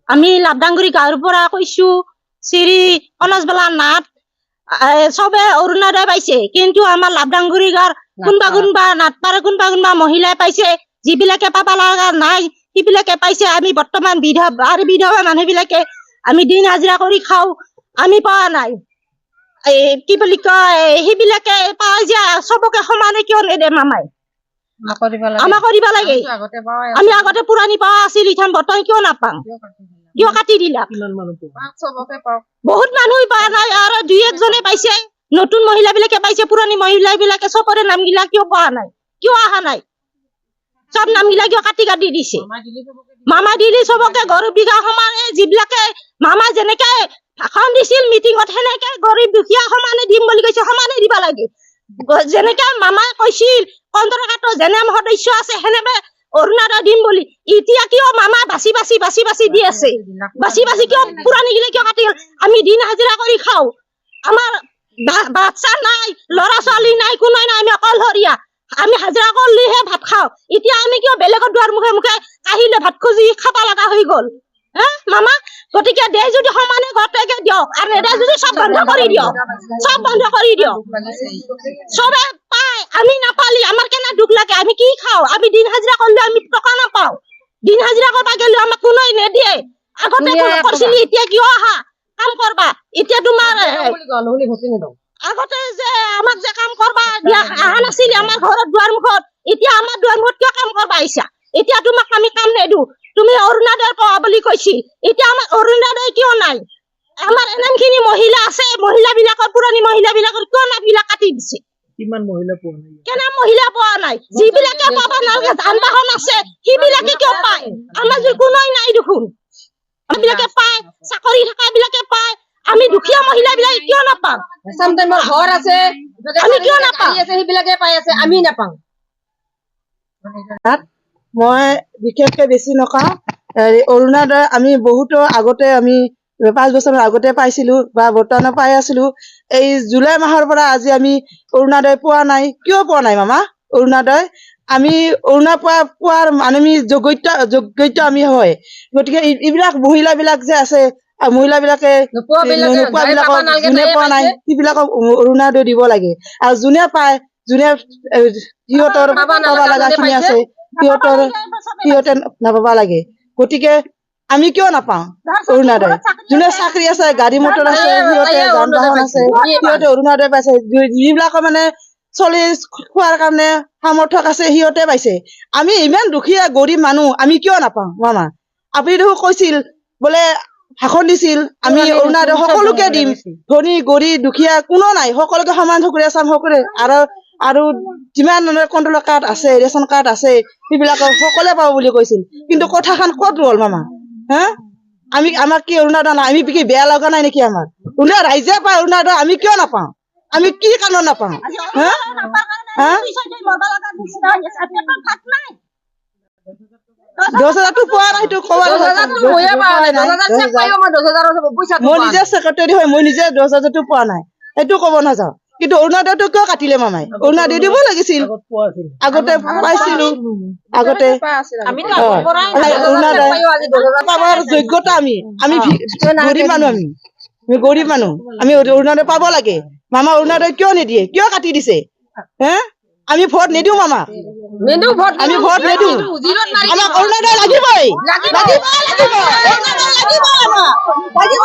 আমি লাভদাংগুৰি গাঁৱৰ পৰা কৈছো, শ্ৰী কনজবালা নাথ, চবে অৰুণোদয় পাইছে, কিন্তু আমাৰ লাভদাংগুৰি গাঁৱৰ কোনোবা কোনোবা নাথপাৰ কোনোবা কোনোবা মহিলাই পাইছে, যিবিলাকে পাব লগা নাই সেইবিলাকে পাইছে। আমি বৰ্তমান বিধৱা আৰু বিধৱা মানুহ বিলাকে আমি দিন হাজিৰা কৰি খাওঁ, আমি পোৱা নাই। এই কি বুলি কয়, সেইবিলাকে পাই যে চবকে সমানে কিয় নেদে মামাই? আমাক কৰিব লাগে। আমি আগতে পুৰণি পোৱা আছিল, ইথান বৰ্তমান কিয় নাপাওঁ? কিয় কাটি দিলা? বহুত মানুহ পোৱা নাই আৰু দুই একজনে পাইছে। নতুন মহিলা বিলাকে পাইছে, পুৰণি মহিলা বিলাকে চবৰে নামগিলা কিয় পোৱা নাই? কিয় অহা নাই? চব নামগিলা কিয় কাটি কাটি দিছে? মামা দিলি চবকে গৰীব বিঘা সমানে, যিবিলাকে মামা যেনেকে ভাষণ দিছিল মিটিঙত, সেনেকে গৰীব দুখীয়া সমানে দিম বুলি কৈছে, সমানে দিব লাগে। যেনেকে মামাই কৈছিল কণ্ট্ৰল যেনে সদস্য আছে সেনেকে অৰুণোদয় দিম বুলি, এতিয়া কিয় মামা বাচি বাচি বাচি বাচি দি আছে? বাচি বাচি কিয় পুৰণি গিলা কিয় কাটি গ'ল? আমি দিন হাজিৰা কৰি খাওঁ, আমাৰ বাচ্চা নাই, ল'ৰা ছোৱালী নাই, কোনো নাই, আমি অকলশৰীয়া। আমি হাজিৰা কৰিলেহে ভাত খাওঁ। এতিয়া আমি কিয় বেলেগৰ দুৱাৰ মুখে মুখে আহিলে ভাত খুজি খাব লগা হৈ গ'ল হে মামা? গতিকে দে যদি সমানে গোটেইকে দিয়ক, আৰু নেদে যদি চব বন্ধ কৰি দিয়ক, চব বন্ধ কৰি দিয়ক। চবে পায়, আমি নাপালি আমাৰ কেনে দুখ লাগে। আমি কি খাওঁ? আমি দিন হাজিৰা কৰিলে আমি টকা নাপাওঁ। দিন হাজিৰা কৰবা গেলে আমাক কোনোৱে নিদিয়ে। আগতে কৰিছিলি, এতিয়া কিয় আহা কাম কৰবা? এতিয়া তোমাৰ আগতে যে আমাক যে কাম কৰবা দিয়া অহা নাছিল আমাৰ ঘৰত দুৱাৰ মুখত, এতিয়া আমাৰ দুৱাৰ মুখত কিয় কাম কৰবা আহিছা? এতিয়া তোমাক আমি কাম নিদো, তুমি অৰুণোদয় পোৱা বুলি কৈছিল, এতিয়া আমাৰ অৰুণোদয় কিয় নাই? আমাৰ ইমানখিনি মহিলা আছে, মহিলা বিলাকৰ পুৰণি মহিলা বিলাকৰ কিয় নামবিলাক কাটি দিছে? কিমান মহিলা পোৱা নাই? কেনে মহিলা পোৱা নাই? যিবিলাকে পাব নালাগে, যান বাহন আছে, সেইবিলাকে কিয় পায়? আমাৰ যদি কোনোই নাই দেখোন। বিলাকে পায়, চাকৰি থকা বিলাকে পায়, আমি দুখীয়া মহিলা বিলাকে কিয় নাপাওঁ? চামটাইমৰ ঘৰ আছে, আমি কিয় নাপাওঁ? গাড়ী আছে, সেইবিলাকে পাই আছে, আমি নাপাওঁ। মই বিশেষকে বেছি নকওঁ। হেৰি, অৰুণোদয় আমি বহুতো আগতে, আমি 5 বছৰৰ আগতে পাইছিলো বা বৰ্তমানে পাই আছিলো। এই জুলাই মাহৰ পৰা আজি আমি অৰুণোদয় পোৱা নাই। কিয় পোৱা নাই মামা অৰুণোদয়? আমি অৰুণোদয় পোৱাৰ মানে আমি যোগ্যতা আমি হয়। গতিকে এইবিলাক মহিলাবিলাক যে আছে, মহিলাবিলাকে নোপোৱাবিলাকে নোপোৱাবিলাকক পাব নালাগে, যোনে তায়ে পোৱা নাই পাইছে। সেইবিলাকক অৰুণোদয় দিব লাগে। আৰু যোনে পায়, যোনে সিহঁতৰ পাব নালাগে, পাব লগা যোনে খিনি পাইছে। আছে, সিহঁতে নাপাব লাগে। গতিকে আমি কিয় নাপাওঁ অৰুণোদয়? যোনে চাকৰি আছে, গাড়ী মটৰ আছে, সিহঁতে যান বাহন আছে, সিহঁতে অৰুণোদয় পাইছে। যিবিলাকৰ মানে চলি খোৱাৰ কাৰণে সামৰ্থক আছে, সিহঁতে পাইছে। আমি ইমান দুখীয়া গৰীব মানুহ, আমি কিয় নাপাওঁ মামা? আপুনি দেখোন কৈছিল বোলে, ভাষণ দিছিল, আমি অৰুণোদয় সকলোকে দিম, ধনী গৰীব দুখীয়া কোনো নাই, সকলোকে সমান চকুৰে চাম সকলোৰে। আৰু যিমান মানে কণ্ট্ৰলৰ কাৰ্ড আছে, ৰেচন কাৰ্ড আছে, সেইবিলাকৰ সকলোৱে পাব বুলি কৈছিল। কিন্তু কথাখন ক'ত ৰ'ল মামা? হা, আমাক কি অৰুণোদয় নাই? আমি কি বেয়া লগা নাই নেকি আমাৰ? কোনে ৰাইজে পায় অৰুণোদয়, আমি কিয় নাপাওঁ? আমি কি কাৰণত নাপাওঁ? হা হা, 10,000টো পোৱা নাই, সেইটো ক'ব 10,000টো ময়ে পোৱা নাই, 10,000 চেক পায়ো মই 10,000ৰ পইচাটো মই পোৱা নিজে নাই। ছেক্ৰেটাৰী হয়, মই নিজে 10,000টো পোৱা নাই, সেইটো ক'ব নাযাওঁ। কিন্তু অৰুণোদয়টো কিয় কাটিলে মামাই? অৰুণোদয় দিব লাগিছিল। আগত পোৱা আছিল। আগতে পাইছিলো আগতে। আমিতো অ, আগৰ পৰাই অৰুণোদয় পায়ো আজি 10,000 পাবৰ যোগ্যতা আমি, আমি গৰীব মানুহ, আমি আমি গৰীব মানুহ, আমি অৰুণোদয় পাব লাগে। মামা অৰুণোদয় কিয় নিদিয়ে? কিয় কাটি দিছে? হে, আমি ভোট নিদিওঁ মামা। নিদিওঁ ভোট। আমি ভোট নিদিওঁ। জিরোত মাৰি আমাক অৰুণোদয় লাগিবই। লাগিব। লাগিব, লাগিব, অৰুণোদয় লাগিব আমাক, লাগিব।